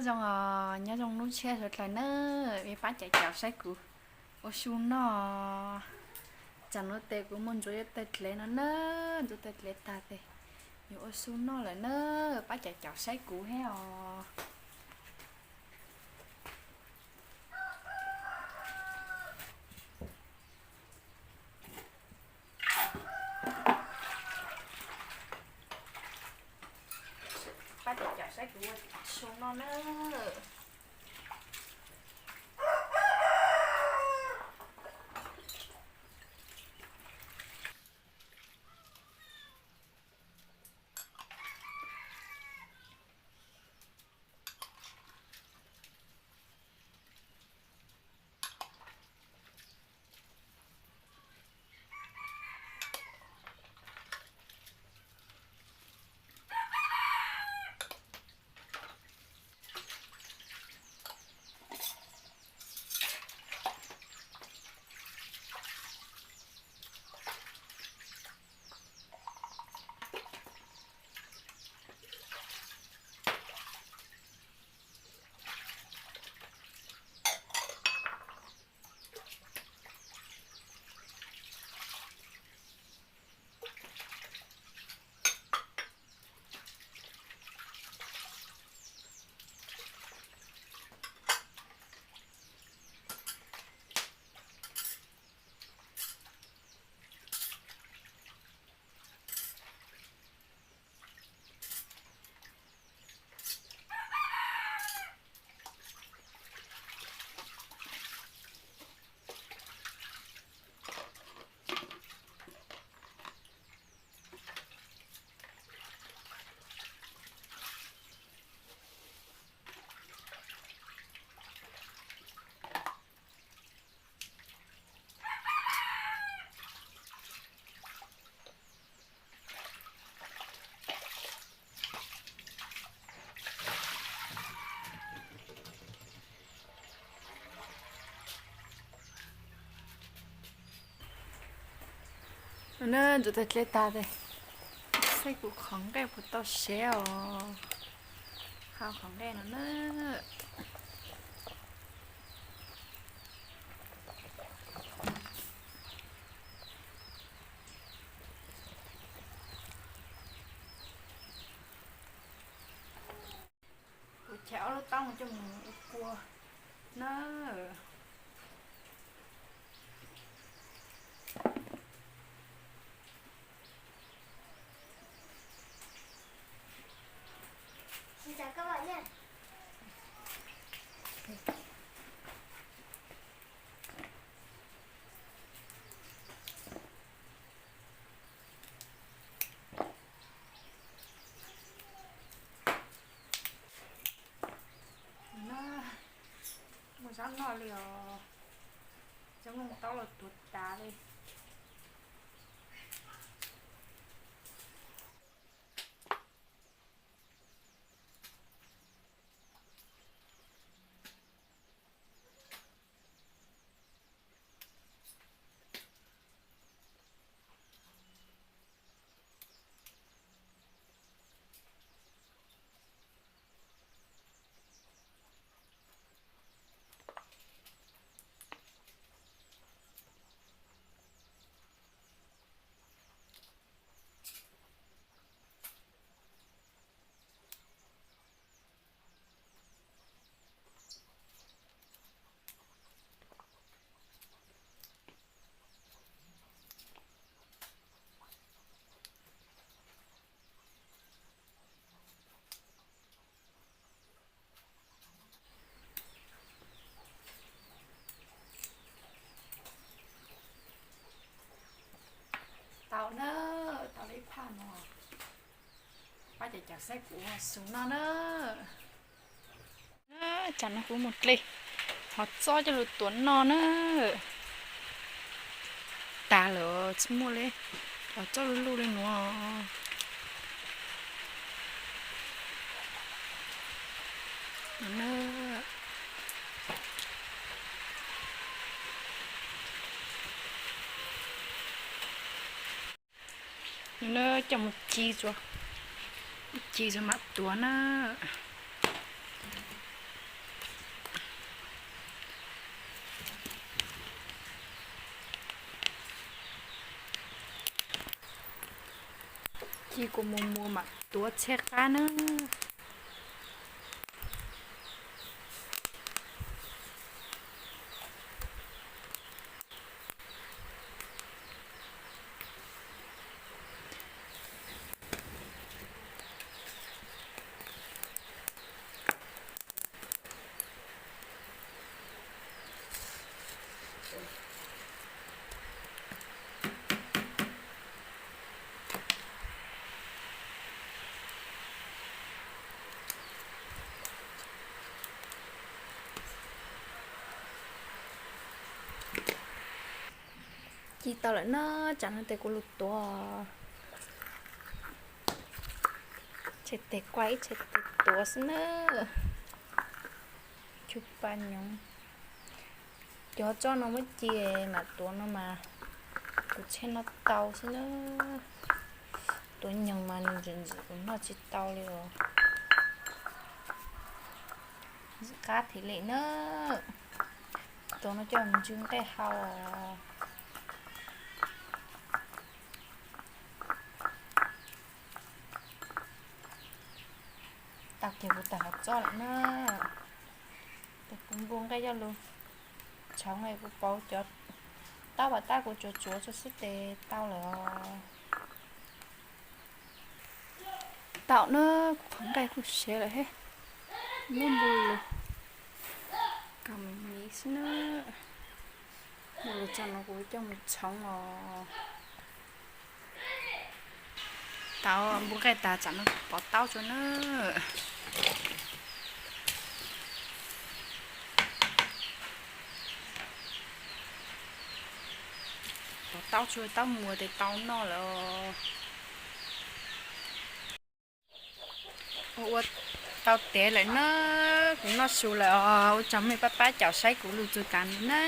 Zoo os, nyob zoo hnub tshiab sawv dlawg na, peb pab caum caum saib kuv ua su noj. Tsam no tes kuv mus ntxuav cov taws dlev no na, ntxuav taws dlev tag tes yuav ua su noj lawm na, pab caum caum saib kuv thiab os. Pab caum caum saib kuv ua su noj na. No na, ntxuav taws dlev tag tes, saib kuv qhov nqaij puas tau sev os. Hau qhov nqaij no na. Kuv chais ob lub taub no coj mus ua kua na. Muaj zaub noj li os. Cov nplooj taub los tuag tas li. Tau na, tau li ib phaj no. Pab cov cov saib kuv ua su noj na. Tsam no kuv mus dle hov txob coj los tuav noj na. Tas lawm tsis muaj li, hov txob luj luj li nuav. Nws na coj mus ci tsuas, ci tsuas mam tuav na. Ci kua muag muag mam tuav txhij qab nawb. Ci tau lawm na, tsam no tes kuv lug tuav. Tshem tes kuaj ib tshem tes tuav xwb na. Cug pa nyoov. Cov tsob no muab ci mam tuav no mas kuv tshem noj tau xwb na. Tuav nyoog mas nws ntxim ntxim kuv noj tsis tau li os. Ntxim qab thiaj li na. Tuav no coj mus ntsw nqaij hau os. Tau kiag kuv tawm hauv txoj lawm na. Tes kuv npu nqaij coj lug tshoov, kuv pauv cov taub pas tab kuv tsuav tsuav tso xwb tes tau lawm os. Tau na, kuv qhov nqaij kuj sev lawm he. Muab npu lug kom miv xwb na. Npu lug txog no kuv coj mus tshoov os. Tau npu nqaij tas tsam no pov taub tso na. Pov taub tso, taub muag tes tau noj lawm. Ua tau tev lawm na, kuv noj su lawm os. Ua tsaug mej pab pab caum saib kuv lug txug tas no na.